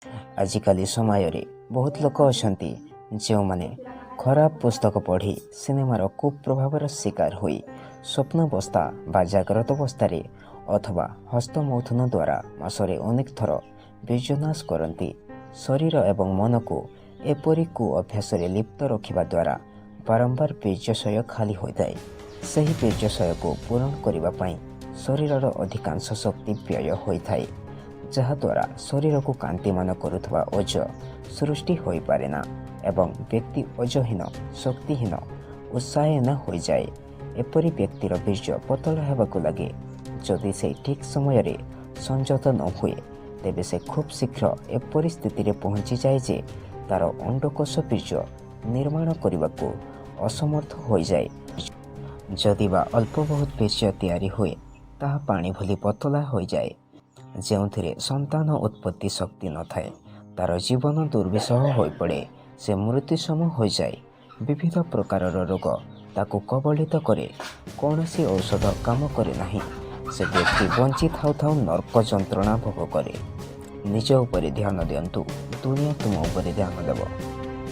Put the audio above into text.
ଆଜିକାଲି ସମୟରେ ବହୁତ ଲୋକ ଅଛନ୍ତି, ଯେଉଁମାନେ ଖରାପ ପୁସ୍ତକ ପଢ଼ି, ସିନେମାର କୁପ୍ରଭାବର ଶିକାର ହୋଇ ସ୍ୱପ୍ନାବସ୍ଥା ବା ଜାଗ୍ରତ ଅବସ୍ଥାରେ ଅଥବା ହସ୍ତମୈଥୁନ ଦ୍ୱାରା ମାସରେ ଅନେକ ଥର ବୀର୍ଯ୍ୟନାଶ କରନ୍ତି। ଶରୀର ଏବଂ ମନକୁ ଏପରି କୁ ଅଭ୍ୟାସରେ ଲିପ୍ତ ରଖିବା ଦ୍ୱାରା ବାରମ୍ବାର ବୀର୍ଯ୍ୟାଶୟ ଖାଲି ହୋଇଥାଏ। ସେହି ବୀର୍ଯ୍ୟାଶୟକୁ ପୂରଣ କରିବା ପାଇଁ ଶରୀରର ଅଧିକାଂଶ ଶକ୍ତି ବ୍ୟୟ ହୋଇଥାଏ, ଯାହାଦ୍ୱାରା ଶରୀରକୁ କାନ୍ତିମାନ କରୁଥିବା ଓଜ ସୃଷ୍ଟି ହୋଇପାରେନା ଏବଂ ବ୍ୟକ୍ତି ଓଜହୀନ, ଶକ୍ତିହୀନ, ଉତ୍ସାହହୀନ ହୋଇଯାଏ। ଏପରି ବ୍ୟକ୍ତିର ବୀର୍ଯ୍ୟ ପତଳା ହେବାକୁ ଲାଗେ। ଯଦି ସେ ଠିକ୍ ସମୟରେ ସଂଯତ ନ ହୁଏ, ତେବେ ସେ ଖୁବ୍ ଶୀଘ୍ର ଏପରି ସ୍ଥିତିରେ ପହଞ୍ଚିଯାଏ ଯେ ତା'ର ଅଣ୍ଡକୋଷ ବୀର୍ଯ୍ୟ ନିର୍ମାଣ କରିବାକୁ ଅସମର୍ଥ ହୋଇଯାଏ। ଯଦି ବା ଅଳ୍ପ ବହୁତ ବୀର୍ଯ୍ୟ ତିଆରି ହୁଏ, ତାହା ପାଣି ଭଳି ପତଳା ହୋଇଯାଏ, ଯେଉଁଥିରେ ସନ୍ତାନ ଉତ୍ପତ୍ତି ଶକ୍ତି ନଥାଏ। ତା'ର ଜୀବନ ଦୁର୍ବିସହ ହୋଇପଡ଼େ। ସେ ମୃତ୍ୟୁସମ ହୋଇଯାଏ। ବିବିଧ ପ୍ରକାରର ରୋଗ ତାକୁ କବଳିତ କରେ। କୌଣସି ଔଷଧ କାମ କରେ ନାହିଁ। ସେ ବ୍ୟକ୍ତି ବଞ୍ଚି ଥାଉ ଥାଉ ନର୍କ ଯନ୍ତ୍ରଣା ଭୋଗ କରେ। ନିଜ ଉପରେ ଧ୍ୟାନ ଦିଅନ୍ତୁ, ଦୁନିଆ ତୁମ ଉପରେ ଧ୍ୟାନ ଦେବ।